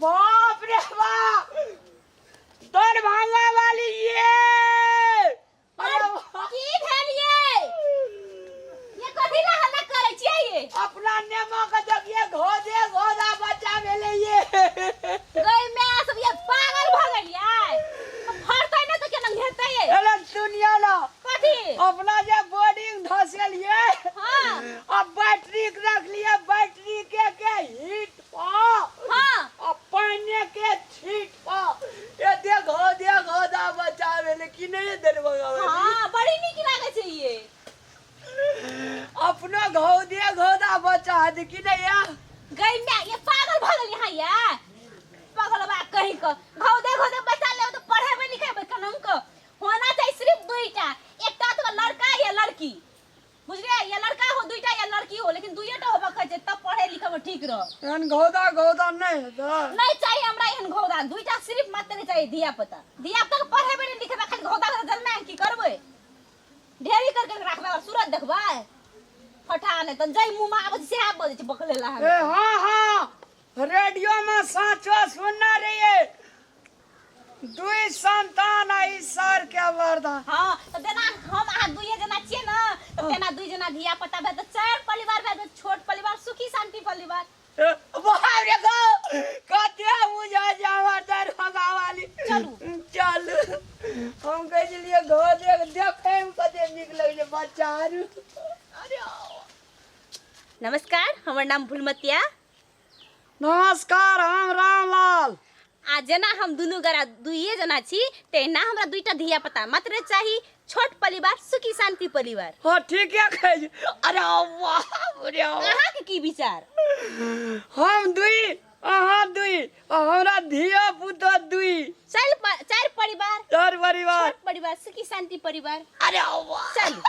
बाप रे बाप, दरभंगा वाली ये। अरे वाह। की भेल ये? ये कथी ला हल्ला करै छियै ये? अपना नेमो के देखिए, घोदे घोदा बच्चा भेलै ये। गई मैं सब ये पागल भ गेलियै। फरतै ने तऽ केना हेतै ये? अरे सुनियो ना। कथी? अपना जे बोर्डिंग धसेलिए, अब बैटरी के रखलिए, बैटरी के हीट पर, अब पानी के छीट पर ये देख घोदे घोदा बच्चा भेलै कि नहीं दरभंगा वाली? हाँ, बड़ी नीक लागै छै ये। अपना घोदे घोदा बच्चा है कि नहीं या? गई मैं ये पागल भ गेल यहाँ ये। पागल बा कहीं क घौ दे बच्चा ले तो पढ़ेबै लिखेबै कनम क होना चाहिए सिर्फ दुईटा, एकटा तो लड़का या लड़की, बुझलियै? या लड़का हो दुईटा या लड़की हो, लेकिन दुईटा होबा कहै छै तब पढ़े लिखे में ठीक रह। एहन घोदा घोदा नहीं हेतै। नहीं चाहिए हमरा एहन घौदा, दुईटा सिर्फ मात्र नहीं चाहिए धिया पुता। धिया पुता के पढ़ेबै नहीं लिखेबै, खाली घौदा के जन्मे की करबै? ढेरी करके राखबै और सूरत देखबै फटा नहीं त जै मुंह में आबै छै सएह बजै छै बकले ला। ए हाँ हाँ, रेडियो में साँचो सुनना रहिए, दुई संतान आई सर के वरदान। हाँ तो जेना हम अहाँ दुइये जना छियै ने, तऽ तेना दुइ जना धिया पुता भेल तऽ चारि परिवार भेल, छोट परिवार सुखी शांति परिवार। बाप रे गो, कते बुझा छै हमर दरभंगा वाली। चलू। चलू। हम कहै छलियै घर देखै मे कते नीक लगै छै बच्चा आरू। अरे नमस्कार, हमर नाम फुलमतिया। नमस्कार, हम रामलाल। आ जेना हम दुनू गरा दुइये जना छी तहिना हमरा दुईटा धिया पुता मात्र चाही, छोट परिवार सुखी शांति परिवार। हाँ ठीक है कहै छी। अरे बाप रे। अहाँके की विचार? हम दुई, अहाँ दुई, आ हमरा धिया पुता दुई। चारि परिवार। चारि परिवार। छोट परिवार सुखी शांति परिवार। अरे वाह। चलू।